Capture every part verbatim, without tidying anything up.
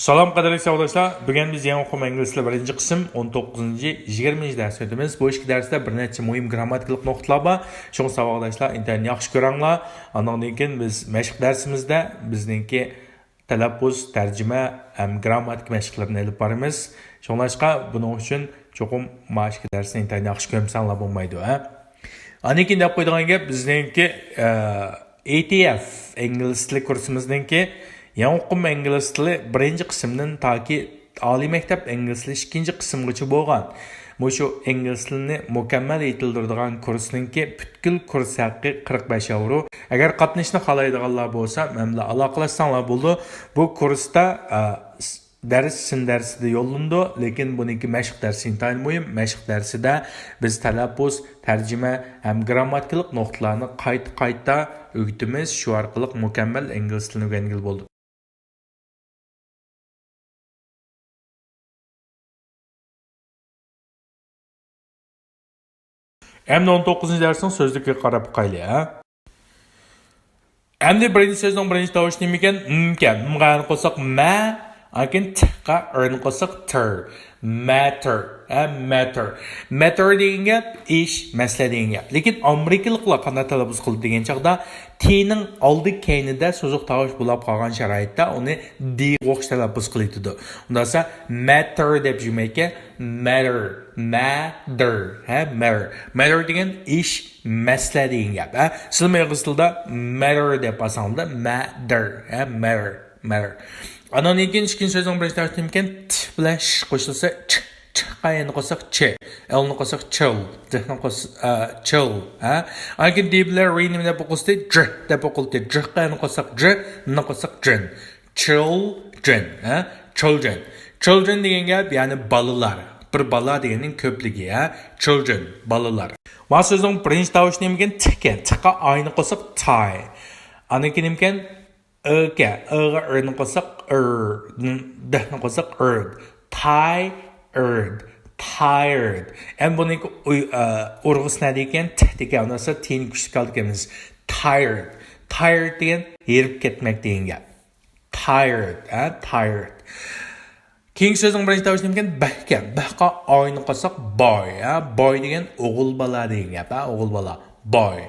سالام قەدىرلىك ساۋاقداشلار، بۈگۈن بىز يېڭى ئۇقۇم ئىنگلىز تىلى بىرىنچى قىسىم ئون توققۇزىنچى، يىگىرمىنچى دەرسنى ئۆتىمىز. بۇ ئىككى دەرستە بىر نەچچە مۇھىم گرامماتىكىلىق نۇقتىلار بار. شۇڭا ساۋاقداشلار ئىنتايىن ياخشى كۆرەڭلار. ئاندىن كېيىن بىز مەشىق دەرسىمىزدە بىزنىڭكى تەلەپپۇز، تەرجىمە ھەم گرامماتىكا مەشىقلىرىنى ئېلىپ بارىمىز. شۇڭلاشقا بۇنىڭ ئۈچۈن چوقۇم مانا شۇ دەرسنى ئىنتايىن ياخشى كۆرمىسەڭلار بولمايدۇ، ھە؟ ئاندىن كېيىن دەپ قويىدىغان گەپ، بىزنىڭكى، ئە، ئېي تى ئېف ئىنگلىز تىلى كۇرسىمىزنىڭكى يېڭى ئۇقۇم ئىنگلىز تىلى بىرىنچى قىسىمدىن تاكى ئالىي مەكتەپ ئىنگلىز تىلى ئىككىنچى قىسىمغىچە بولغان مۇشۇ ئىنگلىز تىلىنى مۇكەممەل يېتىلدۈرىدىغان كۇرسنىڭكى پۈتكۈل كۇرس ھەققى قىرىق بەش ياۋرو. ئەگەر قاتنىشىشنى خالايدىغانلار بولسا، مەن بىلەن ئالاقىلەشسەڭلار بولىدۇ. بۇ كۇرستا، ئە، س-، دەرس سىن دەرسىدە يوللىنىدۇ، لېكىن بۇنىڭكى مەشىق دەرسى ئىنتايىن مۇھىم. مەشىق دەرسىدە بىز تەلەپپۇز، تەرجىمە ھەم گرامماتىكىلىق نۇقتىلارنى قايتا-قايتا ئۆگىتىمىز. شۇ ئارقىلىق مۇكەممەل ئىنگلىز تىلىنى ئۆگەنگىلى بولىدۇ. ئەمدى ئون توققۇزىنچى دەرسنىڭ سۆزلۈكىگە قاراپ باقايلى، ھە. ئەمدى بىرىنچى سۆزنىڭ بىرىنچى تاۋۇشى نېمىكەن؟ م ئىكەن. م غا ن قوشساق مە، ئاندىن كېيىن ت قا ر نى قوشساق تىر. مەتىر، ھە، مەتىر. مەتىر دېگەن گەپ ئىش، مەسىلە دېگەن گەپ. لېكىن ئامېرىكىلىقلار قانداق تەلەپپۇز قىلىدۇ دېگەن چاغدا، تىنىڭ ئالدى كەينىدە سوزۇق تاۋۇش بولاپ قالغان شارائىتتا ئۇنى دىغا ئوخشاش تەلەپپۇز قىلىۋېتىدۇ. ئۇنداق بولسا مەتىر دەپ يۈرمەيكەن، مەتىر، مەتىر، ھە، مەتىر. مەتىر دېگەن ئىش، مەسىلە دېگەن گەپ، ھە. سىلىمۇ ئىنگلىز تىلىدا مەتىر دەپ ئالساڭلار، مەتىر، ھە، مەتىر، مەتىر. ئاندىن كېيىن ئىككىنچى سۆزنىڭ بىرىنچى تەرجىمىسى نېمىكەن؟ ت بىلەن ش قوشۇلسا چ. چ قا ن قوشساق چى. ئېل نى قوشساق چىل. د نى قوش-، ئا، چىل، ھە. ئاندىن كېيىن د بىلەن ر نى نېمە دەپ ئوقۇلسا؟ ج دەپ ئوقۇلدى. ج قا ن قوشساق ج، ن نى قوشساق جىن. Children، ھە؟ Children. Children دېگەن گەپ، يەنى بالىلار. بىر بالا دېگەننىڭ كۆپلۈكى، ھە؟ Children، بالىلار. مانا سۆزنىڭ بىرىنچى تاۋۇشى نېمىكەن؟ ت ئىكەن. ت قا ئاي نى قوشساق تاي. ئاندىن كېيىن نېمىكەن؟ ئ ئىكەن. ئ غا ر نى قوشساق ئىر، د نى قوشساق ئىرد. Tired، tired. ئەمدى بۇنىڭكى ئۇي-، ئە، ئۇرغۇسى نەدە ئىكەن؟ ت دە ئىكەن. ئۇنداق بولسا ت نى كۈچلۈك ئالىدىكەنمىز. Tired. Tired دېگەن ھېرىپ كەتمەك دېگەن گەپ. Tired، ھە، tired. كېيىنكى سۆزنىڭ بىرىنچى تاۋۇشى نېمىكەن؟ ب ئىكەن. ب قا ئاي نى قوشساق باي، ھە. باي دېگەن ئوغۇل بالا دېگەن گەپ، ھە، ئوغۇل بالا. باي،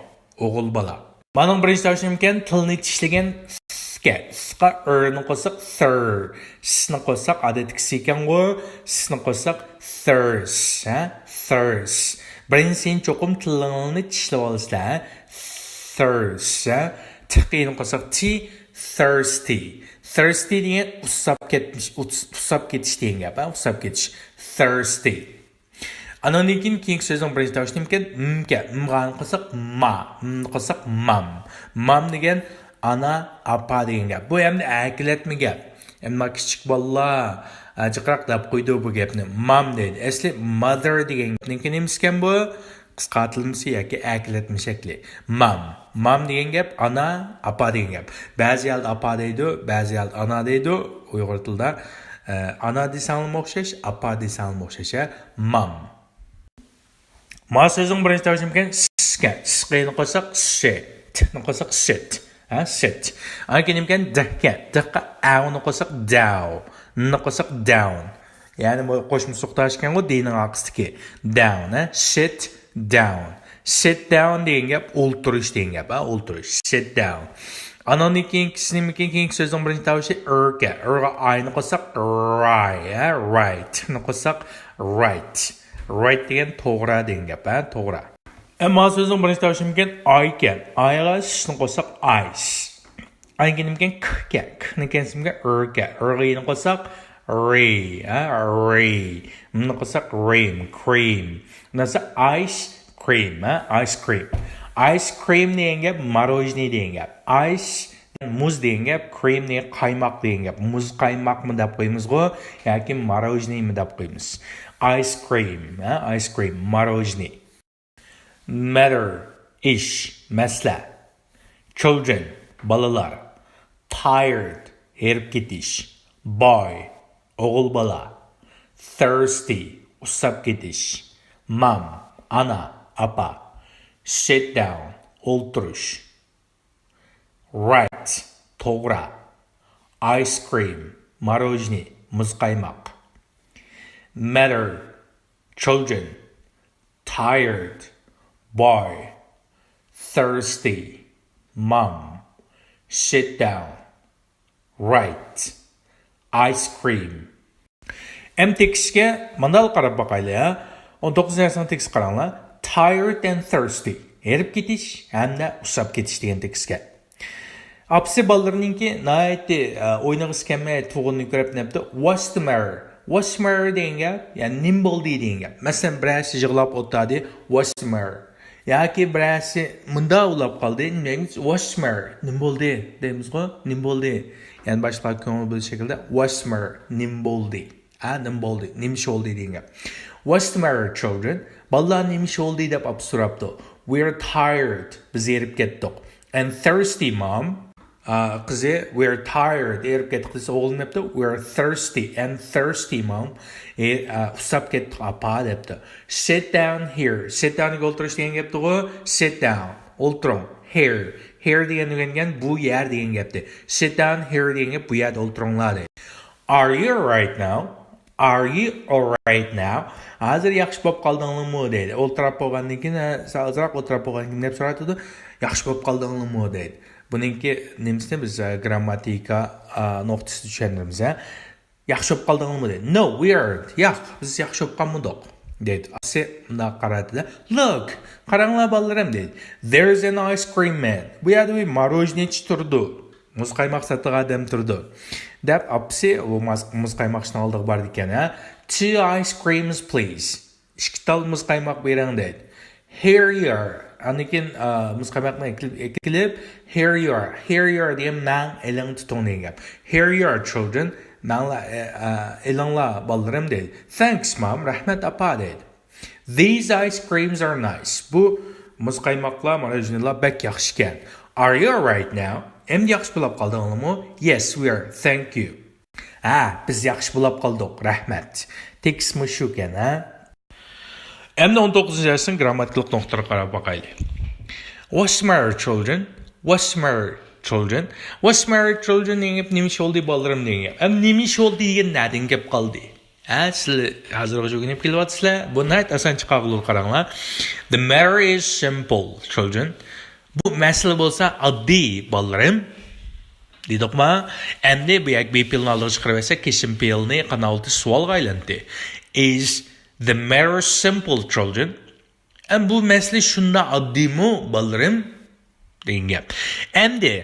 ئوغۇل بالا. مانىڭ بىرىنچى تاۋۇشى نېمىكەن؟ تىلنى چىشلىگەن س ئىكەن. س قا ئىر نى قوشساق سىر. س نى قوشساق ئادەتتىكى س ئىكەنغۇ. س نى قوشساق سىرس، ھە، سىرس. بىرىنچى سىنى چوقۇم تىلىڭلارنى چىشلىۋالىسىلەر، ھە. سىرس، ھە. ت قا ئى نى قوشساق تى، Thirsty. Thirsty دېگەن ئۇسساپ كەتمىش، ئۇس-، ئۇسساپ كېتىش دېگەن گەپ، ھە، ئۇسساپ كېتىش. Thirsty. ئانىڭدىن كېيىن كېيىنكى سۆزنىڭ بىرىنچى تاۋۇشى نېمىكەن؟ م ئىكەن. م غا نى قوشساق ما، م نى قوشساق مام. مام دېگەن ئانا، ئاپا دېگەن گەپ. بۇ ئەمدى ئەركىلەتمە گەپ. ئەمما كىچىك بالىلار، ئە، جىقراق دەپ قويىدۇ بۇ گەپنى. مام دەيدۇ. ئەسلى mother دېگەن گەپنىڭكى نېمىسىكەن بۇ؟ قىسقارتىلمىسى ياكى ئەركىلەتمە شەكلى. مام. مام دېگەن گەپ ئانا، ئاپا دېگەن گەپ. بەزى يەردە ئاپا دەيدۇ، بەزى يەردە ئانا دەيدۇ. ئۇيغۇر تىلىدا، ئە، ئانا دېسەڭلارمۇ ئوخشاش، ئاپا دېسەڭلارمۇ ئوخشاش، ھە؟ مام. ما سۆزنىڭ بىرىنچى تاۋۇشى نېمىكەن؟ س ئىكەن. س قا ئى نى قوشساق سى، ت نى قوشساق سىت. ھە، سىت. ئاندىن كېيىن نېمىكەن؟ د ئىكەن. د قا ئە نى قوشساق داۋ، ن نى قوشساق داۋن. يەنى بۇ قوشما سوزۇق تاۋۇش ئىكەنغۇ، د نىڭ ئارقىسىدىكى. داۋن، ھە؟ سىت داۋن. سىت داۋن دېگەن گەپ ئولتۇرۇش دېگەن گەپ، ھە؟ ئولتۇرۇش. سىت داۋن. ئانىڭدىن كېيىنكىسى نېمىكەن؟ كېيىنكى سۆزنىڭ بىرىنچى تاۋۇشى ئىر ئىكەن. ئىر غا ئاي نى قوشساق راي، ھە؟ راي. ت نى قوشساق رايت. رايت دېگەن توغرا دېگەن گەپ، ھە؟ توغرا. ئەمما سۆزنىڭ بىرىنچى تاۋۇشى نېمىكەن؟ ئاي ئىكەن. ئاي غا س نى قوشساق ئايس. ئاندىن كېيىن نېمىكەن؟ ك ئىكەن. ك نى كەنسىمىكەن؟ ئىر ئىكەن. ئىر غا ئى نى قوشساق رى، ھە؟ رى. م نى قوشساق رىم، كرىم. ئۇنداق بولسا ئايس كرىم، ھە؟ ئايس كرىم. ئايس كرىم دېگەن گەپ ماروژنىي دېگەن گەپ. ئايس مۇز دېگەن گەپ، كرىم دېگەن قايماق دېگەن گەپ. مۇز قايماقمۇ دەپ قويىمىزغۇ ياكى ماروژنىيمۇ دەپ قويىمىز. ئايس كرىم، ھە؟ ئايس كرىم، ماروژنىي. Matter، ئىش، مەسىلە. Children، بالىلار. Tired، ھېرىپ كېتىش. Boy، ئوغۇل بالا. Thirsty، ئۇسساپ كېتىش. Mom، ئانا، ئاپا. Sit down، ئولتۇرۇش. Right، توغرا. Ice cream، ماروژنى، مۇز قايماق. Matter, children, tired, boy, thirsty, mom, sit down, right, ice cream. ئەم تېكىستكە مانداق قاراپ باقايلى، ھە. ئون توققۇزىنچى دەرسنىڭ تېكىستىگە قاراڭلار. Tired and thirsty. ھېرىپ كېتىش ھەمدە ئۇسساپ كېتىش دېگەن تېكىستكە. ئاپىسى بالىلىرىنىڭكى ناھايىتى، ئە، ئوينىغۇسى كەلمەي تۇرغىنىنى كۆرۈپ نەپتۇ. What's the matter? What's the matter دېگەن گەپ، يەنى نېمە بولدى دېگەن گەپ. مەسىلەن، بىرەرسى يىغلاپ ئولتۇردى. What's the matter? ياكى بىرەرسى مۇنداق ئۇلاپ قالدى. نېمە دەيمىز؟ What's the matter? نېمە بولدى؟ دەيمىزغۇ؟ نېمە بولدى؟ يەنى باشقىلارغا كۆڭۈل بۆلۈش شەكلىدە، What's the matter? نېمە بولدى؟ ھە، نېمە بولدى؟ نېمە ئىش بولدى دېگەن گەپ. What's the matter, children? بالىلار، نېمە ئىش بولدى دەپ ئاپىسى سوراپتۇ. We're tired. بىز ھېرىپ كەتتۇق. And thirsty, mom. ئا، قىزى، We're tired. ھېرىپ كەتتۇق دېسە، ئوغلى نېمە دەپتۇ؟ We're thirsty and thirsty, mom. ئى، ئا، ئۇسساپ كەتتۇق، ئاپا، دەپتۇ. Sit down here. Sit down دېگەن ئولتۇرۇش دېگەن گەپتىغۇ. Sit down. ئولتۇرۇڭ. Here. Here دېگەن ئۆگەنگەن، بۇ يەر دېگەن گەپتى. Sit down here دېگەن گەپ، بۇ يەردە ئولتۇرۇڭلار دەيدۇ. Are you alright now? Are you alright now? ھازىر ياخشى بولۇپ قالدىڭلارمۇ دەيدۇ. ئولتۇراپ بولغاندىن كېيىن، ھە، سەل ئازراق ئولتۇراپ بولغاندىن كېيىن دەپ سورايدۇ. ياخشى بولۇپ قالدىڭلارمۇ دەيدۇ. بۇنىڭكى نېمىسىنى بىز، ھە، گرامماتىكا، ئا، نۇقتىسىدا چۈشەندۈرىمىز، ھە. ياخشى بولۇپ قالدىڭلارمۇ دەيدۇ. No, we aren't. ياق، بىز ياخشى بولۇپ قالمىدۇق دەيدۇ. ئاپىسى مۇنداق قارايدۇ-دە. Look، قاراڭلار بالىلىرىم دەيدۇ. There's an ice cream man. بۇ يەردە بىر ماروژنىچى تۇرىدۇ. مۇز قايماق ساتىدىغان ئادەم تۇرىدۇ. دەپ ئاپىسى ئۇ ماز-، مۇز قايماقچىنىڭ ئالدىغا بارىدىكەن، ھە. Two ice creams, please. ئىككى تال مۇز قايماق بېرىڭ دەيدۇ. Here you are. ئاندىن كېيىن، ئا، مۇز قايماقنى ئەكىلىپ، ئەكىلىپ، here you are. Here you are دېگەن مەڭ، ئېلىڭ، تۇتۇڭ دېگەن گەپ. Here you are, children. مەڭلار، ئە، ئە، ئېلىڭلار، بالىلىرىم دەيدۇ. Thanks, mom. رەھمەت، ئاپا دەيدۇ. These ice creams are nice. بۇ مۇز قايماقلار، ماروژنىلار بەك ياخشىكەن. Are you alright now? ئەمدى ياخشى بولاپ قالدىڭلارمۇ؟ Yes, we are. Thank you. ھە، بىز ياخشى بولاپ قالدۇق، رەھمەت. تېكىستمۇ شۇكەن، ھە؟ ئەمدى ئون توققۇزىنچى دەرسنىڭ گرامماتىكىلىق نۇقتىلىرىغا قاراپ باقايلى. What's the matter, children? What's the matter, children? What's the matter, children دېگەن گەپ نېمە ئىش بولدى، بالىلىرىم دېگەن گەپ. ئەمدى نېمە ئىش بولدى دېگەن نەدىن كەپ قالدى؟ ھە، سىلەر ھازىرغىچە ئۆگىنىپ كېلىۋاتىسىلەر. بۇ ناھايىتى ئاسان چىقارغىلى قاراڭلار. The matter is simple, children. بۇ مەسىلە بولسا ئاددىي، بالىلىرىم. دېدۇقما؟ ئەمدى بۇ يەردە be پېئىلنى ئالدىغا چىقىرىۋەتسەك، كېسىم پېئىلنى قانداق بولدى؟ سوئالغا ئايلاندى. Is the matter simple, children? ئەم، بۇ مەسىلە شۇنداق ئاددىيمۇ، بالىلىرىم؟ دېگەن گەپ. ئەمدى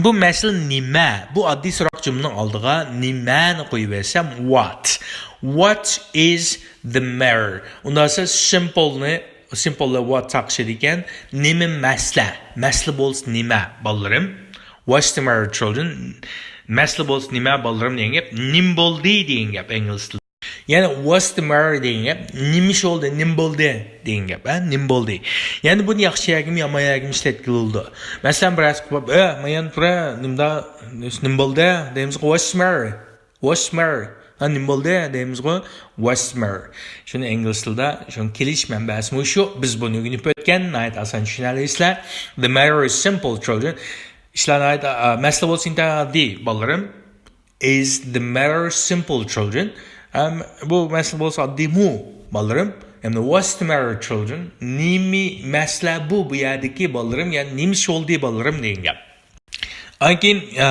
بۇ مەسىلە نېمە؟ بۇ ئاددىي سوراق جۈملىنىڭ ئالدىغا نېمەنى قويۇۋەرسەم، what. What is the matter? ئۇنداق دېسە، simpleنى، simple ۋە what چاقىشىدىكەن. نېمە مەسىلە؟ مەسىلە بولسا نېمە، بالىلىرىم؟ What's the matter, children? مەسىلە بولسا نېمە، بالىلىرىم دېگەن گەپ. نېمە بولدى دېگەن گەپ ئىنگلىز تىلى. يەنى what's the matter دېگەن گەپ، نېمە ئىش بولدى، نېمە بولدى دېگەن گەپ، ھە، نېمە بولدى. يەنى بۇنى ياخشى يەرگىمۇ، يامان يەرگىمۇ ئىشلەتكىلى بولىدۇ. مەسىلەن، بىرەرسى قوپۇپ، ئە، مايان تۇرە، نېمىدا، نېمە بولدى دەيمىزغۇ، what's the matter؟ What's the matter؟ ھە، نېمە بولدى دەيمىزغۇ، what's the matter؟ شۇنى ئىنگلىز تىلىدا، شۇنىڭ كېلىش مەنبەسىمۇ شۇ. بىز بۇنى ئۆگىنىپ ئۆتكەن، ناھايىتى ئاسان چۈشىنەلەيسىلەر. The matter is simple, children. ئىشلار ناھايىتى، ئا، مەسىلە بولسا ئىنتايىن ئاددىي، بالىلىرىم. Is the matter simple, children? ئەم، بۇ مەسىلە بولسا ئاددىيمۇ، بالىلىرىم؟ ئەمدى what's the matter, children? نېمە مەسىلە بۇ، بۇ يەردىكى، بالىلىرىم؟ يەنى نېمە ئىش بولدى، بالىلىرىم؟ دېگەن گەپ. ئاندىن كېيىن، ئە،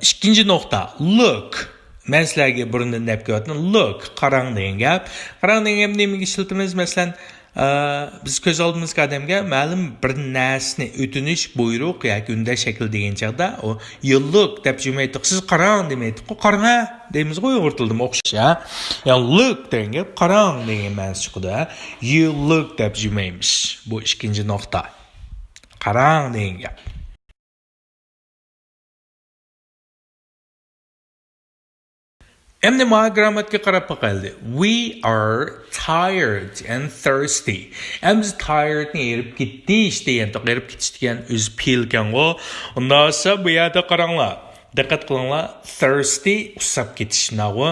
ئىككىنچى نۇقتا، look. مەن سىلەرگە بۇرۇندىن دەپ كېلىۋاتىمەن، look، قاراڭ دېگەن گەپ. قاراڭ دېگەن گەپنى نېمىگە ئىشلىتىمىز؟ مەسىلەن، ئە، بىز كۆز ئالدىمىزدىكى ئادەمگە مەلۇم بىر نەرسىنى ئۆتۈنۈش، بۇيرۇق ياكى ئۈندەش شەكلىدە دېگەن چاغدا، ئۇ، you look دەپ جۈملە ئېيتتۇق. سىز قاراڭ دېمەي ئېيتتۇققۇ، قاراڭ ھە دەيمىزغۇ ئۇيغۇر تىلىدىمۇ ئوخشاش، ھە؟ يا look دېگەن گەپ قاراڭ دېگەن مەنىسى چىقىدۇ، ھە؟ You look دەپ جۈملە ئېيتىمىز. بۇ ئىككىنچى نۇقتا. قاراڭ دېگەن گەپ. ئەمدى مانا گرامماتىكىغا قاراپ باقايلى. We are tired and thirsty. ئەمدى بىز tiredنى ھېرىپ كېتىش دېگەن، ھېرىپ كېتىش دېگەن ئۆزى پېئىلكەنغۇ. ئۇنداق بولسا بۇ يەردە قاراڭلار. دىققەت قىلىڭلار. Thirsty ئۇسساپ كېتىش، ناغۇ.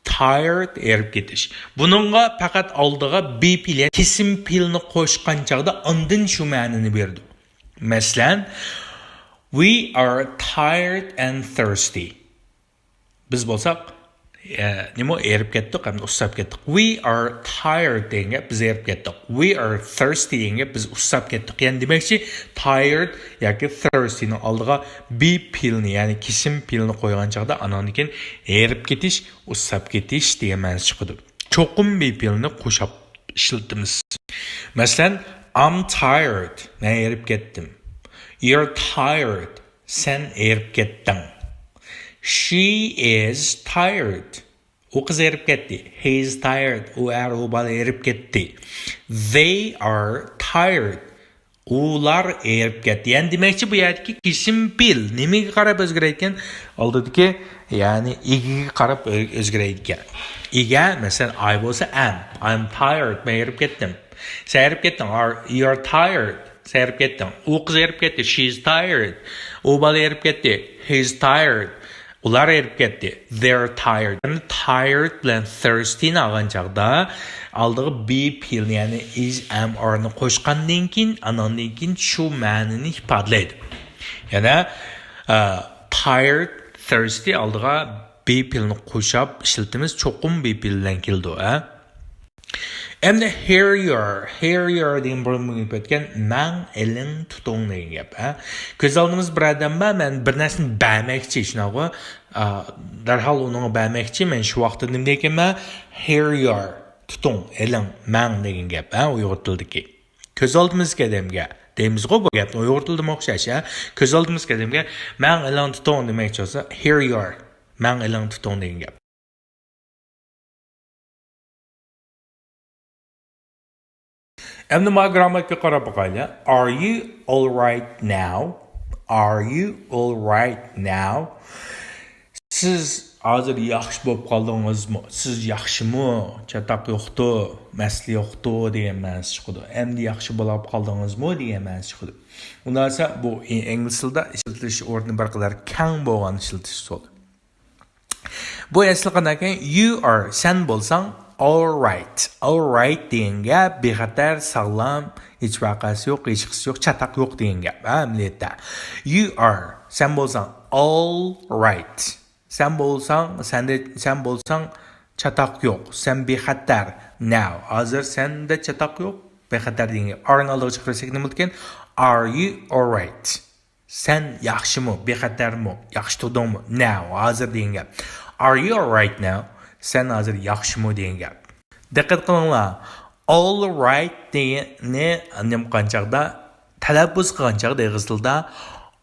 Tired ھېرىپ كېتىش. بۇنىڭغا پەقەت ئالدىغا be پېئىل، يەنى كېسىم پېئىلنى قوشقان چاغدا ئاندىن شۇ مەنىنى بېرىدۇ. مەسىلەن، We are tired and thirsty. بىز بولساق، ئە، نېمە، ھېرىپ كەتتۇق ھەمدە ئۇسساپ كەتتۇق. We are tired دېگەن گەپ بىز ھېرىپ كەتتۇق. We are thirsty دېگەن گەپ بىز ئۇسساپ كەتتۇق. يەنى دېمەكچى، tired ياكى thirsty نىڭ ئالدىغا be پېئىلنى، يەنى كېسىم پېئىلنى قويغان چاغدا ئاناندىن كېيىن ھېرىپ كېتىش، ئۇسساپ كېتىش دېگەن مەنىسى چىقىدۇ. چوقۇم be پېئىلنى قوشاپ ئىشلىتىمىز. مەسىلەن، I'm tired، مەن ھېرىپ كەتتىم. You're tired، سەن ھېرىپ كەتتىڭ. She is tired، ئۇ قىز ھېرىپ كەتتى. He is tired، ئۇ ئەر، ئۇ بالا ھېرىپ كەتتى. They are tired، ئۇلار ھېرىپ كەتتى. يەنى دېمەكچى، بۇ يەردىكى كېسىم پېئىل نېمىگە قاراپ ئۆزگىرەيدىكەن؟ ئالدىدىكى، يەنى ئىگىگە قاراپ ئۆ-، ئۆزگىرەيدىكەن. ئىگە، مەسىلەن، I بولسا am. I'm tired، مەن ھېرىپ كەتتىم. سەن ھېرىپ كەتتىڭ. Are، you're tired، سەن ھېرىپ كەتتىڭ. ئۇ قىز ھېرىپ كەتتى. She is tired. ئۇ بالا ھېرىپ كەتتى. He is tired. ئۇلار ھېرىپ كەتتى. They're tired. يەنى tired بىلەن thirsty نى ئالغان چاغدا ئالدىغا be پېئىلنى، يەنى is، am، are نى قوشقاندىن كېيىن، ئاناندىن كېيىن شۇ مەنىنى ئىپادىلەيدۇ. يەنە، ئە، tired، thirsty ئالدىغا be پېئىلنى قوشاپ ئىشلىتىمىز، چوقۇم be پېئىل بىلەن كېلىدۇ، ھە؟ ئەمدى here you are، here you are دېگەن بۇرۇن بۈگۈن ئۆتكەن، مەڭ، ئېلىڭ، تۇتۇڭ دېگەن گەپ، ھە؟ كۆز ئالدىمىزدا بىر ئادەم بار، مەن بىر نەرسىنى بەرمەكچى، شۇنداقغۇ؟ ئا، دەرھال ئۇنىڭغا بەرمەكچى، مەن شۇ ۋاقىتتا نېمە دەيمەن؟ Here you are، تۇتۇڭ، ئېلىڭ، مەڭ دېگەن گەپ، ھە؟ ئۇيغۇر تىلىدىكى. كۆز ئالدىمىزدىكى ئادەمگە دەيمىزغۇ بۇ گەپنى، ئۇيغۇر تىلىدىمۇ ئوخشاش، ھە؟ كۆز ئالدىمىزدىكى ئادەمگە مەڭ، ئېلىڭ، تۇتۇڭ دېمەكچى بولسا، here you are، مەڭ، ئېلىڭ، تۇتۇڭ دېگەن گەپ. ئەمدى مانا گرامماتىكىغا قاراپ باقايلى. Are you all right now? Are you all right now? سىز ھازىر ياخشى بولۇپ قالدىڭىزمۇ؟ سىز ياخشىمۇ؟ چاتاق يوقتۇ، مەسىلە يوقتۇ دېگەن مەنىسى چىقىدۇ. ئەمدى ياخشى بولۇپ قالدىڭىزمۇ دېگەن مەنىسى چىقىدۇ. ئۇنداق بولسا بۇ ئىنگلىز تىلىدا ئىشلىتىلىش ئورنى بىر قەدەر كەڭ بولغان ئىشلىتىش ئۇسۇلى. بۇ ئەسلى قانداق ئىكەن؟ You are، سەن بولساڭ، all right. All right دېگەن گەپ بىخەتەر، ساغلام، ھېچ ۋەقەسى يوق، ھېچقىسى يوق، چاتاق يوق دېگەن گەپ، ھە، ئەمەلىيەتتە. You are، سەن بولساڭ، all right. سەن بولساڭ، سەندە، سەن بولساڭ، چاتاق يوق، سەن بىخەتەر. Now، ھازىر سەندە چاتاق يوق، بىخەتەر دېگەن گەپ. Are نى ئالدىغا چىقىرساك نېمە بولىدىكەن؟ Are you all right؟ سەن ياخشىمۇ؟ بىخەتەرمۇ؟ ياخشى تۇردۇڭمۇ؟ Now، ھازىر دېگەن گەپ. Are you all right now؟ سەن ھازىر ياخشىمۇ دېگەن گەپ. دىققەت قىلىڭلار. All right دېگەننى نېمە قىلغان چاغدا، تەلەپپۇز قىلغان چاغدا ئېغىز تىلىدا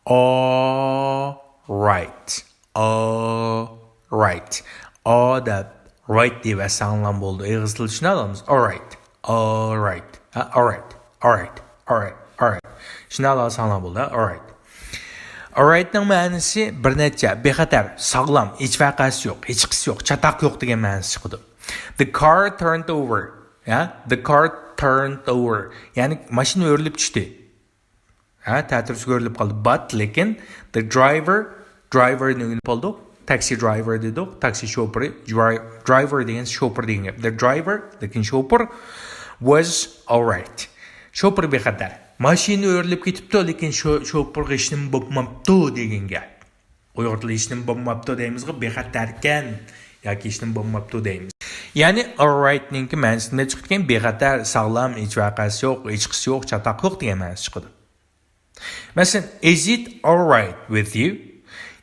all right، all right، a دەپ right دەپ ئەسلەڭلار بولىدۇ. ئېغىز تىلىدا شۇنداق ئالىمىز. All right، all right، ھە، all right، all right، all right، all right. شۇنداق ئالساڭلار بولىدۇ. All right. All right نىڭ مەنىسى بىر نەچچە، بىخەتەر، ساغلام، ھېچ ۋەقەسى يوق، ھېچقىسى يوق، چاتاق يوق دېگەن مەنىسى چىقىدۇ. The car turned over. ھە؟ The car turned over. يەنى ماشىنا ئۆرۈلۈپ چۈشتى. ھە، تەتۈرىسىگە ئۆرۈلۈپ قالدى. But، لېكىن، the driver، driver نى ئۆگىنىپ قالدۇق. Taxi driver دېدۇق. تاكسى شوپۇرى، dri-، driver دېگەن شوپۇر دېگەن گەپ. The driver، لېكىن شوپۇر، was all right. شوپۇر بىخەتەر. ماشىنا ئۆرۈلۈپ كېتىپتۇ، لېكىن شو-، شوپۇرغا ھېچنېمە بولماپتۇ دېگەن گەپ. ئۇيغۇر تىلى ھېچنېمە بولماپتۇ دەيمىزغۇ، بىخەتەركەن ياكى ھېچنېمە بولماپتۇ دەيمىز. يەنى all right نىڭكى مەنىسى نېمە چىقىدىكەن؟ بىخەتەر، ساغلام، ھېچ ۋەقەسى يوق، ھېچقىسى يوق، چاتاق يوق دېگەن مەنىسى چىقىدۇ. مەسىلەن، is it all right with you؟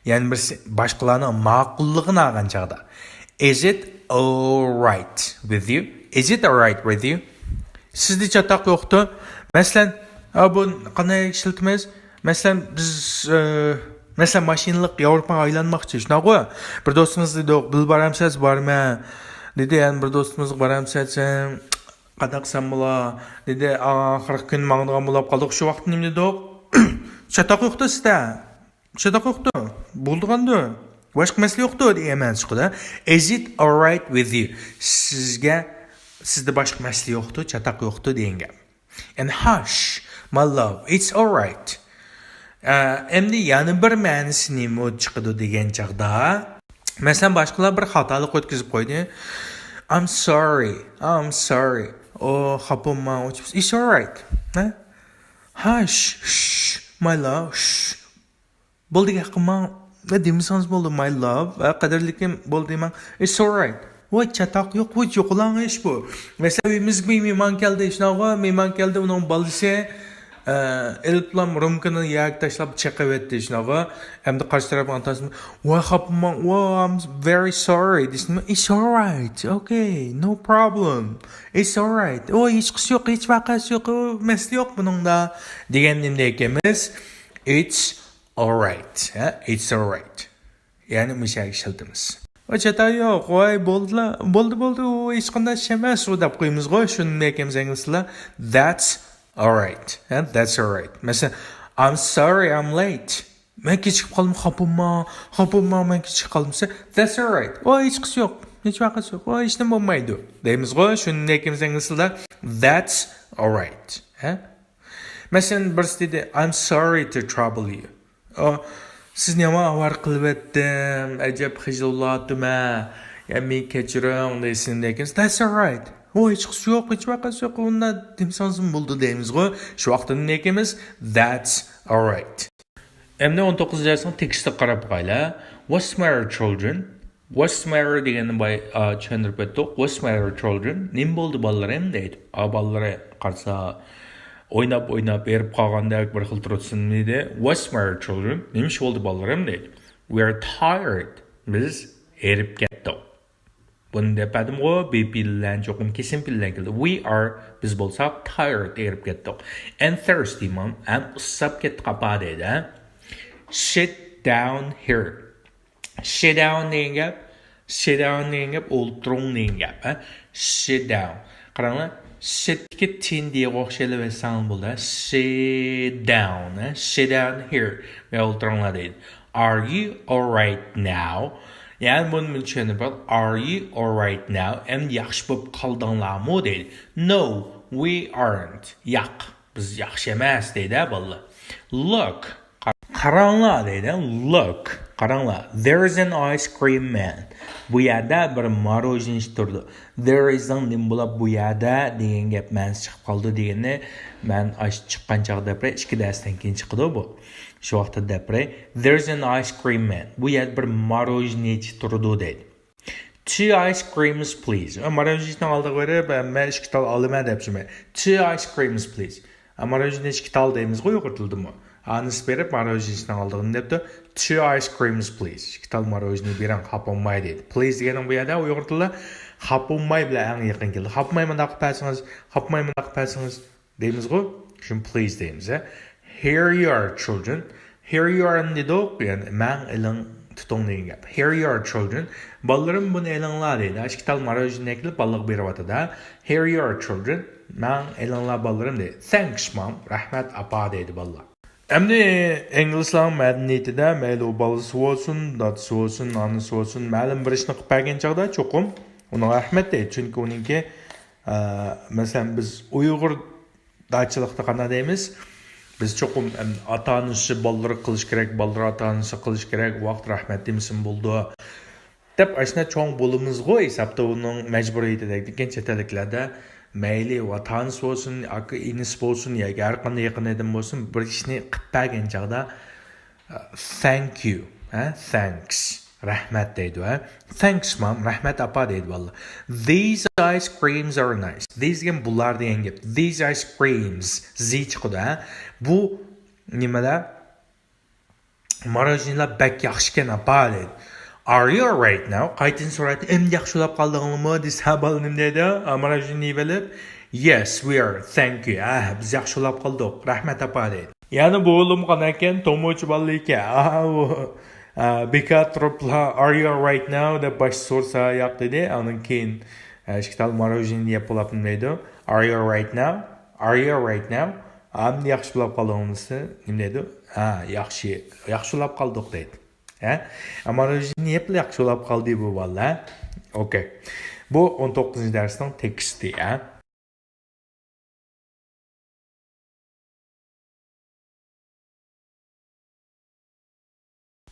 يەنى بىرسى باشقىلارنىڭ ماقۇللۇقىنى ئالغان چاغدا. Is it all right with you? Is it all right with you? سىزدە چاتاق يوقتۇ. مەسىلەن، ھە، بۇ قانداق ئىشلىتىمىز؟ مەسىلەن، بىز، ئە، مەسىلەن، ماشىنىلىق ياۋروپاغا ئايلانماقچى، شۇنداقغۇ؟ بىر دوستىمىز دېدۇق، بىللە بارامسىز؟ بارىمەن، دېدى. يەنە بىر دوستىمىزغا بارامسىز؟ قانداق قىلسام بولا؟ دېدى. ئاخىرقى كۈنى ماڭىدىغان بولۇپ قالدۇق. شۇ ۋاقىتتا نېمە دېدۇق؟ چاتاق يوقتۇ سىزدە. چاتاق يوقتۇ. بولىدىغاندۇ. باشقا مەسىلە يوقتۇ دېگەن مەنىسى چىقىدۇ. Is it all right with you? سىزگە، سىزدە باشقا مەسىلە يوقتۇ، چاتاق يوقتۇ دېگەن گەپ. And hush, my love, it's all right. ئە، ئەمدى يەنە بىر مەنىسى نېمە چىقىدۇ دېگەن چاغدا، مەسىلەن، باشقىلار بىر خاتالىق ئۆتكۈزۈپ قويدى. I'm sorry, I'm sorry. ئو، خاپا بولما، ئۇ چىپس. It's all right. ھە؟ Hush, shh, my love, shh. بولدى، گەپ قىلماڭ. ۋە دېمىسىڭىز بولدى، my love، ۋە قەدىرلىكىم بولدى دېمەڭ. It's alright. ۋاي، چاتاق يوق، ۋاي، يوقىلاڭ ئىش بۇ. مەسىلەن، ئۆيىمىزگە بىر مېھمان كەلدى، شۇنداقغۇ، مېھمان كەلدى، ئۇنىڭ بالىسى، ئە، ئېلىپلام رومكىنى يەرگە تاشلاپ چېقىۋەتتى، شۇنداقغۇ. ئەمدى قارشى تەرەپنىڭ ئاتا-ئانىسى، ۋاي، خاپىماڭ، ۋاي، I'm very sorry دېسىمۇ، It's alright, okay, no problem, it's alright. ۋاي، ھېچقىسى يوق، ھېچ ۋەقەسى يوق، مەسىلە يوق بۇنىڭدا دېگەن نېمە دەيدىكەنمىز؟ It's alright، ھە؟ It's alright. يەنى مۇشۇ يەرگە ئىشلىتىمىز. ۋاي، چاتاق يوق، ۋاي، بولدىلا، بولدى، بولدى، ئۇ ھېچقانداق ئىش ئەمەس، ئۇ دەپ قويىمىزغۇ، شۇنى دېگەنمىز ئىنگلىزلار. That's alright، ھە؟ That's alright. مەسىلەن، I'm sorry, I'm late. مەن كېچىكىپ قالدىم، خاپا بولما، خاپا بولما، مەن كېچىكىپ قالدىم دېسە، That's alright. ۋاي، ھېچقىسى يوق، ھېچ ۋەقەسى يوق، ۋاي، ھېچنېمە بولمايدۇ دەيمىزغۇ، شۇنى دېگەنمىز ئىنگلىزلار. That's alright، ھە؟ مەسىلەن، بىرسى دېدى، I'm sorry to trouble you. ئۇ، سىزنى يامان ئاۋارە قىلىۋەتتىم، ئەجەب خىجىل بولۇۋاتىمەن، يا مېنى كەچۈرۈڭ دېسىڭ، لېكىن، That's alright. ئۇ، ھېچقىسى يوق، ھېچ ۋەقەسى يوق، ئۇنداق دېمىسىڭىزمۇ بولىدۇ دەيمىزغۇ. شۇ ۋاقىتتا نېمە دەيمىز؟ That's alright. ئەمدى ئون توققۇزىنچى دەرسنىڭ تېكىستىگە قاراپ باقايلى. What's the matter, children? What's the matter دېگەننى باي-، ئا، چۈشەندۈرۈپ ئۆتتۇق. What's the matter, children? نېمە بولدى، بالىلىرىم؟ دەيدۇ. ئا، بالىلىرى قارىسا، ئويناپ-ئويناپ ھېرىپ قالغاندەك بىر خىل تۇرۇپسىز دېدى. What's the matter, children? نېمە ئىش بولدى، بالىلىرىم؟ دەيدۇ. We're tired. بىز ھېرىپ كەتتۇق. بۇنى دەپ بەردىمغۇ، بى پېئىل بىلەن چوقۇم كېسىم پېئىل بىلەن كېلىدۇ. We are، بىز بولساق tired، ھېرىپ كەتتۇق. And thirsty, mom، ھەم ئۇسساپ كەتتۇق، ئاپا، دەيدۇ، ھە. Sit down here. Sit down دېگەن گەپ، sit down دېگەن گەپ، ئولتۇرۇڭ دېگەن گەپ، ھە. Sit down. قاراڭلار، sit تىكى تىن دېگەنگە ئوخشايدۇ، بىلسەڭلار بولدى، ھە. Sit down، ھە. Sit down here. مەن ئولتۇرۇڭلار دەيدۇ. Are you alright now? يەنى بۇنى مەن چۈشەندۈرۈپ بېرەي. Are you alright now? ئەمدى ياخشى بولۇپ قالدىڭلارمۇ دەيدۇ. No, we aren't. ياق، بىز ياخشى ئەمەس دەيدۇ، ھە، بالىلار. Look، قا-، قاراڭلار دەيدۇ، look، قاراڭلار. There's an ice cream man. بۇ يەردە بىر ماروژنىچى تۇرىدۇ. There is نىڭ نېمە بولۇپ بۇ يەردە دېگەن گەپ مەنىسى چىقىپ قالىدۇ دېگىنىنى مەن ئاشۇ چىققان چاغدا دەپ بېرەي، ئىككى دەرستىن كېيىن چىقىدۇ بۇ. شۇ ۋاقىتتا دەپ بېرەي. There's an ice cream man. بۇ يەردە بىر ماروژنىچى تۇرىدۇ دەيدۇ. Two ice creams, please. ئا، ماروژنىچىنىڭ ئالدىغا بېرىپ، مەن ئىككى تال ئالىمەن دەپ شۇمەن. Two ice creams, please. ئا، ماروژنىنى ئىككى تال دەيمىزغۇ ئۇيغۇر تىلىدىمۇ. ئانىسى بېرىپ ماروژنىچىنىڭ ئالدىغا دەپتۇ، Two ice creams, please. ئىككى تال ماروژنى بېرىڭ، خاپا بولماي دەيدۇ. Please دېگەننىڭ بۇ يەردە ئۇيغۇر تىلىدا خاپا بولماي بىلەن ئەڭ يېقىن كېلىدۇ. خاپا بولماي مۇنداق قىلىپ بەرسىڭىز، خاپا بولماي مۇنداق قىلىپ بەرسىڭىز. دەيمىزغۇ؟ شۇنى please دەيمىز، ھە؟ Here you are, children. Here you are نى دېدۇق، يەنى مەڭ ئېلىڭ، تۇتۇڭ دېگەن گەپ. Here you are, children. بالىلىرىم، بۇنى ئېلىڭلار دەيدۇ. ئىككى تال ماروژنى ئەكېلىپ بالىلارغا بېرىۋاتىدۇ، ھە؟ Here you are, children. مەڭ ئېلىڭلار بالىلىرىم دەيدۇ. Thanks, mom. رەھمەت، ئاپا دەيدۇ بالىلار. ئەمدى ئىنگلىزلارنىڭ مەدەنىيىتىدە مەيلى ئۇ بالىسى بولسۇن، دادىسى بولسۇن، ئانىسى بولسۇن، مەلۇم بىر ئىشنى قىلىپ بەرگەن چاغدا چوقۇم ئۇنىڭغا رەھمەت دەيدۇ. چۈنكى ئۇنىڭكى، ئە، مەسىلەن، بىز ئۇيغۇر داچىلىقتا قانداق دەيمىز؟ بىز چوقۇم، ئەم، ئاتا-ئانىسى بالىلىرى قىلىش كېرەك، بالىلىرى ئاتا-ئانىسى قىلىش كېرەك، ۋاقىت رەھمەت دېمىسىمۇ بولىدۇ، دەپ ئاشۇنداق چوڭ بولىمىزغۇ ھېسابتا ئۇنىڭ مەجبۇرىيىتىدەك. لېكىن چەت ئەللىكلەردە مەيلى ئاتا-ئانىسى بولسۇن، ئاكا-ئىنىسى بولسۇن ياكى ھەر قانداق يېقىن ئادەم بولسۇن، بىر ئىشنى قىلىپ بەرگەن چاغدا، Thank you، ھە؟ Thanks. رەھمەت دەيدۇ، ھە؟ Thanks, mom. رەھمەت، ئاپا دەيدۇ بالىلار. These ice creams are nice. These دېگەن بۇلار دېگەن گەپ. These ice creams. زى چىقىدۇ، ھە؟ بۇ نېمىلەر؟ ماروژنىلار بەك ياخشىكەن، ئاپا دەيدۇ. Are you alright now؟ قايتىدىن سورايدۇ. ئەمدى ياخشى بولاپ قالدىڭلىمۇ؟ دېسە، ھە، بالا نېمە دەيدۇ؟ ئا، ماروژنى يېۋېلىپ، Yes, we are. Thank you. ھە، بىز ياخشى بولاپ قالدۇق. رەھمەت، ئاپا دەيدۇ. يەنە بۇ ئۇلۇم قاناكەن، تومۇچ بالا ئىكەن. ئا، ئۇ، ئا، بىكار تۇرۇپلا، Are you alright now؟ دەپ باش سورىسا ياق دېدى. ئاندىن كېيىن، ئا، ئىككى تال ماروژنىنى يەپ بولاپمۇ دەيدۇ. Are you alright now? Are you alright now? ئەمدى ياخشى بولاپ قالدىڭمۇ دېسە، نېمە دەيدۇ؟ ھە، ياخشى، ياخشى بولاپ قالدۇق دەيدۇ. ھە؟ ماروژنىنى يەپلا ياخشى بولاپ قالدى بۇ بالىلار. ئوكەي. بۇ ئون توققۇزىنچى دەرسنىڭ تېكىستى، ھە؟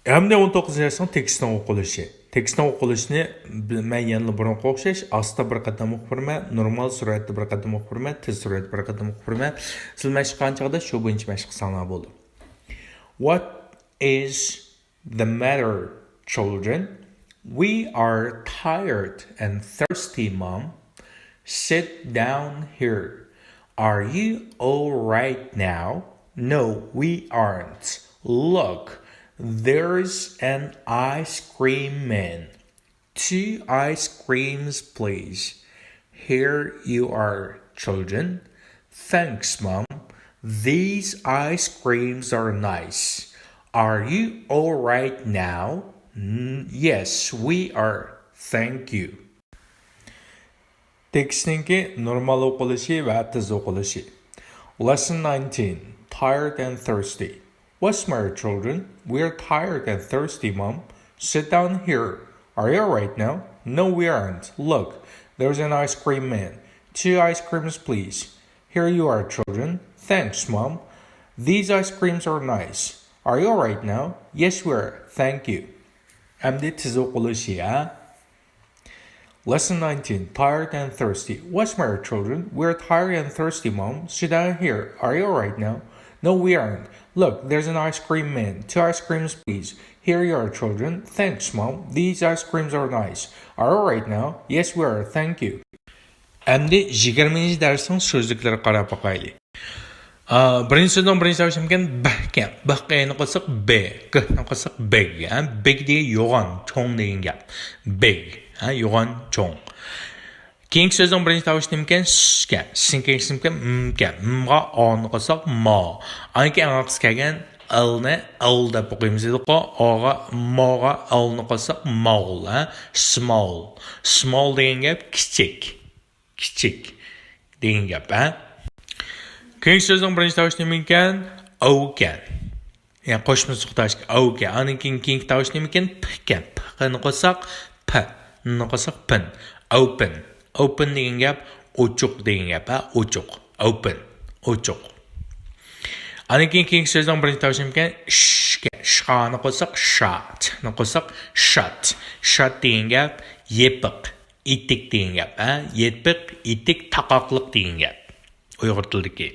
ئەمدى ئون توققۇزىنچى دەرسنىڭ تېكىستنىڭ ئوقۇلۇشى. تېكىستنىڭ ئوقۇلۇشىنى بىل-، مەن يەنىلا بۇرۇنقىغا ئوخشاش، ئاستا بىر قېتىم ئوقۇپ بېرىمەن، نورمال سۈرئەتتە بىر قېتىم ئوقۇپ بېرىمەن، تېز سۈرئەتتە بىر قېتىم ئوقۇپ بېرىمەن. سىلەر مەشىق قىلغان چاغدا شۇ بويىچە مەشىق قىلساڭلار بولىدۇ. What is the matter, children? We are tired and thirsty, Mom. Sit down here. Are you all right now? No, we aren't. Look, there's an ice cream man. Two ice creams, please. Here you are, children. Thanks, Mom. These ice creams are nice. Are you all right now? N- yes, we are. Thank you. تېكىستنىڭكى نورمال ئوقۇلۇشى ۋە تېز ئوقۇلۇشى. Lesson nineteen. Tired and thirsty. What's the matter, children? We're tired and thirsty, Mom. Sit down here. Are you all right now? No, we aren't. Look, there's an ice cream man. Two ice creams, please. Here you are, children. Thanks, Mom. These ice creams are nice. Are you all right now? Yes, we are. Thank you. ئەمدى تېز ئوقۇلۇشى، ھە؟ Lesson nineteen. Tired and thirsty. What's the matter, children? We're tired and thirsty, Mom. Sit down here. Are you all right now? No, we aren't. Look, there's an ice cream man. Two ice creams, please. Here you are, children. Thanks, Mom. These ice creams are nice. Are you all right now? Yes, we are. Thank you. ئەمدى يىگىرمىنچى دەرسنىڭ سۆزلۈكلىرىگە قاراپ باقايلى. ئا، بىرىنچى سۆزنىڭ بىرىنچى تاۋۇشى نېمىكەن؟ بىكەن. بىغا ئېنى قوشساق بى، گىنى قوشساق بىگ. ھە؟ بىگ دېگەن يوغان، چوڭ دېگەن گەپ. بىگ. ھە؟ يوغان، چوڭ. كېيىنكى سۆزنىڭ بىرىنچى تاۋۇشى نېمىكەن؟ سكەن. سنىڭ كېيىنكىسى نېمىكەن؟ مكەن. مغا ئانى قوشساق ما. ئاندىن كېيىن ئەڭ ئاخىرقى كەلگەن ئېلنى ئېل دەپ ئوقۇيمىز دېدۇققۇ. ئاغا، ماغا ئېلنى قوشساق ماۋل. ھە؟ سماۋل. سماۋل دېگەن گەپ كىچىك. كىچىك دېگەن گەپ، ھە؟ كېيىنكى سۆزنىڭ بىرىنچى تاۋۇشى نېمىكەن؟ ئوۋكەن. يەنى قوشمىسى توختاش ئوۋكەن. ئاندىن كېيىن كېيىنكى تاۋۇش نېمىكەن؟ پكەن. پنى قوشساق پ، ننى قوشساق پىن. ئوپېن. ئوپېن دېگەن گەپ ئوچۇق دېگەن گەپ، ھە؟ ئوچۇق. ئوپېن. ئوچۇق. ئاندىن كېيىن كېيىنكى سۆزنىڭ بىرىنچى تاۋۇشى نېمىكەن؟ شكەن. شقانى قوشساق شا، تنى قوشساق شات. شات دېگەن گەپ يېپىق. ئېتىك دېگەن گەپ، ھە؟ يېپىق، ئېتىك، تاقاقلىق دېگەن گەپ. ئۇيغۇر تىلىدىكى.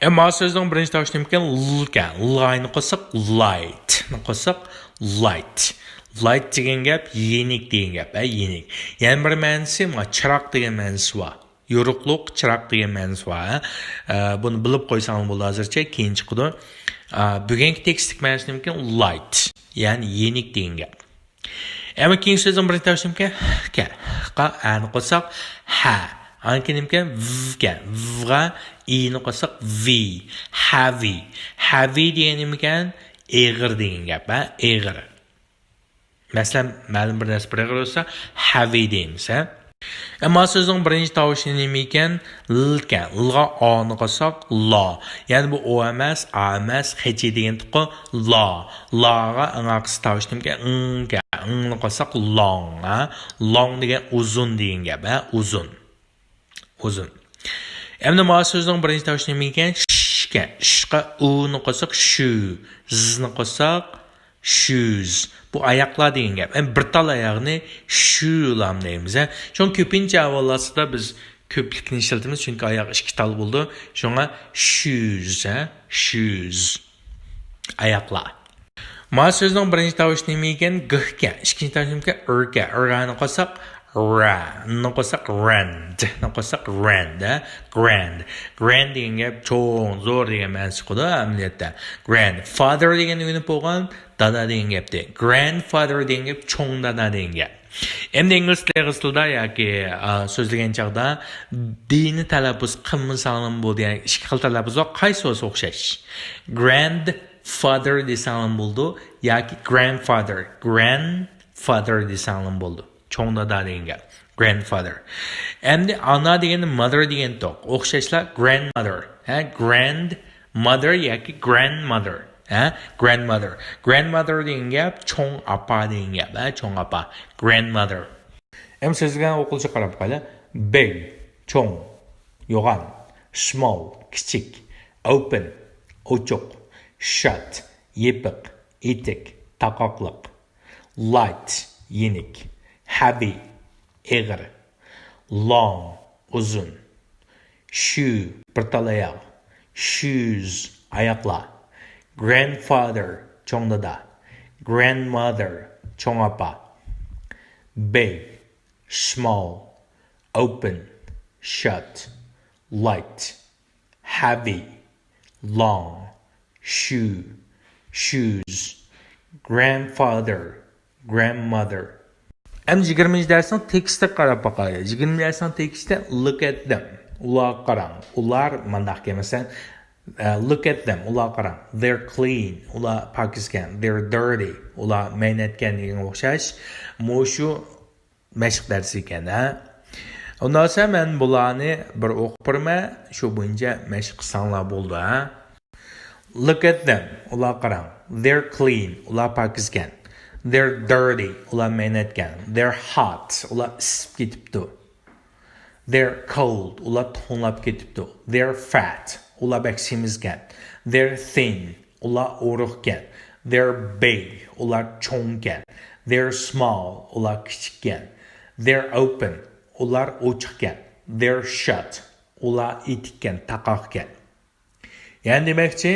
ئەمما سۆزنىڭ بىرىنچى تاۋۇشى نېمىكەن؟ لكەن. لاينى قوشساق لايت، نى قوشساق لايت. لايت دېگەن گەپ يېنىك دېگەن گەپ، ھە؟ يېنىك. يەنە بىر مەنىسى، مانا، چىراغ دېگەن مەنىسى بار. يورۇقلۇق، چىراغ دېگەن مەنىسى بار، ھە؟ ئە، بۇنى بىلىپ قويساڭلار بولىدۇ ھازىرچە، كېيىن چىقىدۇ. ئە، بۈگۈنكى تېكىستلىك مەنىسى نېمىكەن؟ لايت، يەنى يېنىك دېگەن گەپ. ئەمما كېيىنكى سۆزنىڭ بىرىنچى تاۋۇشى نېمىكەن؟ ھكەن. ھقا ئەنى قوشساق ھە. ئاندىن كېيىن نېمىكەن؟ ۋكەن. ۋغا ئىنى قوشساق ۋى. ھەۋى. ھەۋى دېگەن نېمىكەن؟ ئېغىر دېگەن گەپ، ھە؟ ئېغىر. مەسىلەن، مەلۇم بىر نەرسە بىر ئېغىر بولسا، ھەۋى دەيمىز، ھە؟ ئەمما سۆزنىڭ بىرىنچى تاۋۇشى نېمە ئىكەن؟ لكەن. لغا ئانى قوشساق لا. يەنى بۇ ئو ئەمەس، ئا ئەمەس، خېچى دېگەنتۇققۇ، لا. لاغا ئەڭ ئارقىسى تاۋۇش نېمىكەن؟ ئىڭكەن. ئىڭنى قوشساق لاڭ، ھە؟ لاڭ دېگەن ئۇزۇن دېگەن گەپ، ھە؟ ئۇزۇن. ئۇزۇن. ئەمدى مانا سۆزنىڭ بىرىنچى تاۋۇشى نېمە ئىكەن؟ شكەن. شقا ئۇنى قوشساق شۈ، زنى قوشساق شۈز. بۇ ئاياقلار دېگەن گەپ. ئەمدى بىر تال ئاياغنى شۈلام دەيمىز، ھە. شۇڭا كۆپىنچە ئەھۋاللاردا بىز كۆپلۈكنى ئىشلىتىمىز، چۈنكى ئاياق ئىككى تال بولىدۇ. شۇڭا شۈز، ھە، شۈز. ئاياقلار. مانا سۆزنىڭ بىرىنچى تاۋۇشى نېمە ئىكەن؟ گىكەن. ئىككىنچى تاۋۇشى نېمىكەن؟ ئىركەن. ئىرنى قوشساق را، نى قوشساق رەن، دنى قوشساق رەن، ھە؟ گراند. گراند دېگەن گەپ چوڭ، زور دېگەن مەنىسى چىقىدۇ ئەمەلىيەتتە. گراند. فادېر دېگەن ئۆگىنىپ بولغان، دادا دېگەن گەپتى. گراند فادېر دېگەن گەپ چوڭ دادا دېگەن گەپ. ئەمدى ئىنگلىز تىلى، ئىنگلىز تىلىدا ياكى، ئا، سۆزلىگەن چاغدا دنى تەلەپپۇز قىلمىساڭلارمۇ بولىدۇ، يەنى ئىككى خىل تەلەپپۇز بار، قايسى بولسا ئوخشاش. گراند فادېر دېسەڭلارمۇ بولىدۇ ياكى گراندفادېر، گراندفادېر دېسەڭلارمۇ بولىدۇ. چوڭ دادا دېگەن گەپ. گراندفادېر. ئەمدى ئانا دېگەندە مادېر دېگەنتۇق. ئوخشاشلا گراندمادېر. ھە، گراندمادېر ياكى گراندمادېر. ھە، گراندمادېر. گراندمادېر دېگەن گەپ چوڭ ئاپا دېگەن گەپ. ھە، چوڭ ئاپا. گراندمادېر. ئەمدى سۆزلىگەن ئوقۇلۇشىغا قاراپ باقايلى. بىگ، چوڭ، يوغان، سمول، كىچىك، ئوپېن، ئوچۇق، شات، يېپىق، ئېتىك، تاقاقلىق، لايت، يېنىك، ھەۋى، ئېغىر، لونگ، ئۇزۇن، شۈ، بىر تال ئاياغ، شۈز، ئاياقلار، گراندفادېر، چوڭ دادا، Grandmother، چوڭ ئاپا. Big، small، open، shut، light، heavy، long، shoe، shoes، grandfather، grandmother. ئەمدى يىگىرمىنچى دەرسنىڭ تېكىستىگە قاراپ باقايلى. يىگىرمىنچى دەرسنىڭ تېكىستى، look at them، ئۇلارغا قاراڭ. ئۇلار مانداق ئىكەن، مەسىلەن، ئە، look at them، ئۇلارغا قاراڭ. They're clean، ئۇلار پاكىز ئىكەن. They're dirty، ئۇلار مەينەتكەن دېگەنگە ئوخشاش. مۇشۇ مەشىق دەرسى ئىكەن، ھە. ئۇنداق بولسا مەن بۇلارنى بىر ئوقۇپ بېرىمەن، شۇ بويىچە مەشىق قىلساڭلار بولىدۇ، ھە. Look at them، ئۇلارغا قاراڭ. They're clean، ئۇلار پاكىز ئىكەن. They're dirty، ئۇلار مەينەتكەن. They're hot، ئۇلار ئىسسىپ كېتىپتۇ. They're cold، ئۇلار توڭلاپ كېتىپتۇ. They're fat، ئۇلار بەك سېمىز ئىكەن. They're thin، ئۇلار ئورۇق ئىكەن. They're big، ئۇلار چوڭ ئىكەن. They're small، ئۇلار كىچىك ئىكەن. They're open، ئۇلار ئوچۇق ئىكەن. They're shut، ئۇلار ئېتىك ئىكەن، تاقاق ئىكەن. يەنى دېمەكچى،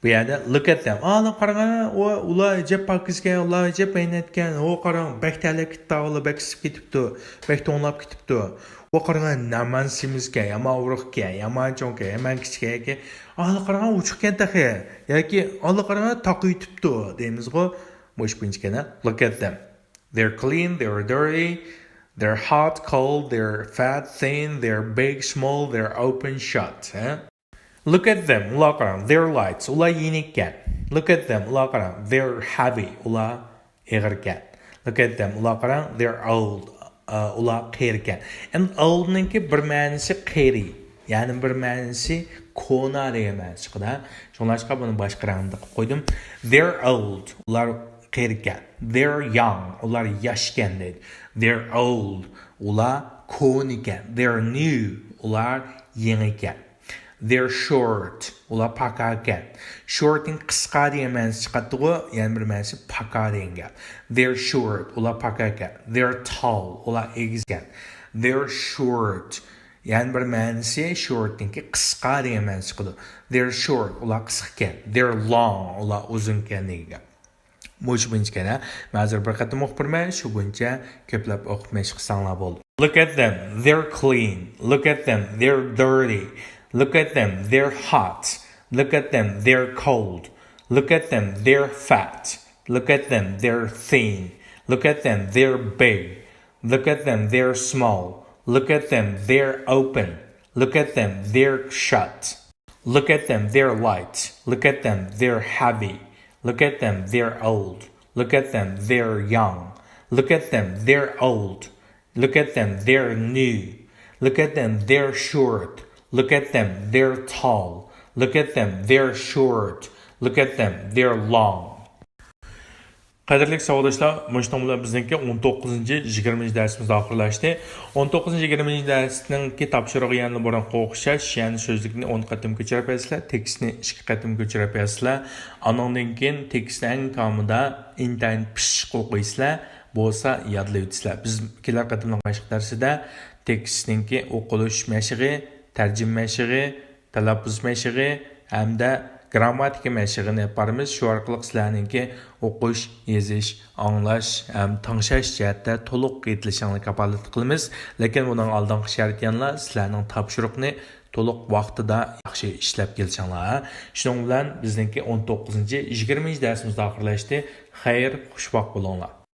بۇ يەردە look at them. ئانا قاراڭ، ئۇ، ئۇلار ئەجەب پاكىز ئىكەن، ئۇلار ئەجەب مەينەت ئىكەن. ئۇ قاراڭ، بەك تەرلەپ كېتىپتۇ، بەك ئىسسىپ كېتىپتۇ، بەك توڭلاپ كېتىپتۇ. ئۇ قاراڭ، يامان سېمىز ئىكەن، يامان ئورۇق ئىكەن، يامان چوڭ ئىكەن، يامان كىچىك ئىكەن. ئانا قاراڭ، ئوچۇق ئىكەن تېخى. ياكى ئانا قاراڭ، تاقىيىپ كېتىپتۇ دەيمىزغۇ. مۇشۇ بويىچە ئىكەن، look at them. They're clean, they're dirty, they're hot, cold, they're fat, thin, they're big, small, they're open, shut. ھە؟ Look at them، ئۇلارغا قاراڭ. They're light، ئۇلار يېنىك ئىكەن. Look at them، ئۇلارغا قاراڭ. They're heavy، ئۇلار ئېغىر ئىكەن. Look at them، ئۇلارغا قاراڭ. They're old، ئا، ئۇلار قېرى ئىكەن. ئەمدى old نىڭكى بىر مەنىسى قېرى، يەنى بىر مەنىسى كونا دېگەن مەنىسى چىقىدۇ. شۇڭلاشقا بۇنى باشقا رەڭدە قىلىپ قويدۇم. They're old، ئۇلار قېرى ئىكەن. They're young، ئۇلار ياش ئىكەن دەيدۇ. They're old، ئۇلار كونا ئىكەن. They're new، ئۇلار يېڭى ئىكەن. They're short، ئۇلار پاكار ئىكەن. Short نىڭ قىسقا دېگەن مەنىسى چىقاتتىغۇ، يەنە بىر مەنىسى پاكار دېگەن گەپ. They're short، ئۇلار پاكار ئىكەن. They're tall، ئۇلار ئېگىز ئىكەن. They're short، يەنە بىر مەنىسى short نىڭكى قىسقا دېگەن مەنىسى چىقىدۇ. They're short، ئۇلار قىسقا ئىكەن. They're long، ئۇلار ئۇزۇن ئىكەن دېگەن گەپ. مۇشۇ بويىچە ئىكەن، ھە. مەن ھازىر بىر قېتىم ئوقۇپ بېرىمەن، شۇ بويىچە كۆپلەپ ئوقۇپ مەشىق قىلساڭلار بولدى. Look at them, they're clean. Look at them, they're dirty. Look at them, they're hot. Look at them, they're cold. Look at them, they're fat. Look at them, they're thin. Look at them, they're big. Look at them, they're small. Look at them, they're open. Look at them, they're shut. Look at them, they're light. Look at them, they're heavy. Look at them, they're old. Look at them, they're young. Look at them, they're old. Look at them, they're new. Look at them, they're short. Look at them, they're tall. Look at them, they're short. Look at them, they're long. قەدىرلىك ساۋاقداشلار، مۇشۇنىڭ بىلەن بىزنىڭكى ئون توققۇزىنچى، يىگىرمىنچى دەرسىمىز ئاخىرلاشتى. ئون توققۇزىنچى، يىگىرمىنچى دەرسنىڭكى تاپشۇرۇقى يەنە بۇرۇنقىغا ئوخشاش، يەنى سۆزلۈكنى ئون قېتىم كۆچۈرۈپ بەرسىلەر، تېكىستنى ئىككى قېتىم كۆچۈرۈپ بەرسىلەر. ئانىڭدىن كېيىن تېكىستنىڭ ئەڭ كامىدا ئىنتايىن پىششىق ئوقۇيسىلەر، بولسا يادلاۋېتىسىلەر. بىز كېلەر قېتىملىق مەشىق دەرسىدە تېكىستنىڭكى ئوقۇلۇش مەشىقى، تەرجىمە مەشىقى، تەلەپپۇز مەشىقى ھەمدە گىرامماتىكا مەشىقىنى ئېلىپ بارىمىز. شۇ ئارقىلىق سىلەرنىڭكى ئوقۇش، يېزىش، ئاڭلاش ھەم تىڭشاش جەھەتتە تولۇق يېتىلىشىڭلارنى كاپالەتلىك قىلىمىز. لېكىن بۇنىڭ ئالدىنقى شەرتى يەنىلا سىلەرنىڭ تاپشۇرۇقنى تولۇق ۋاقتىدا ياخشى ئىشلەپ كېلىشىڭلار. شۇنىڭ بىلەن بىزنىڭكى ئون توققۇزىنچى، يىگىرمىنچى دەرسىمىز ئاخىرلاشتى. خەير، خۇشۋاق بولۇڭلار.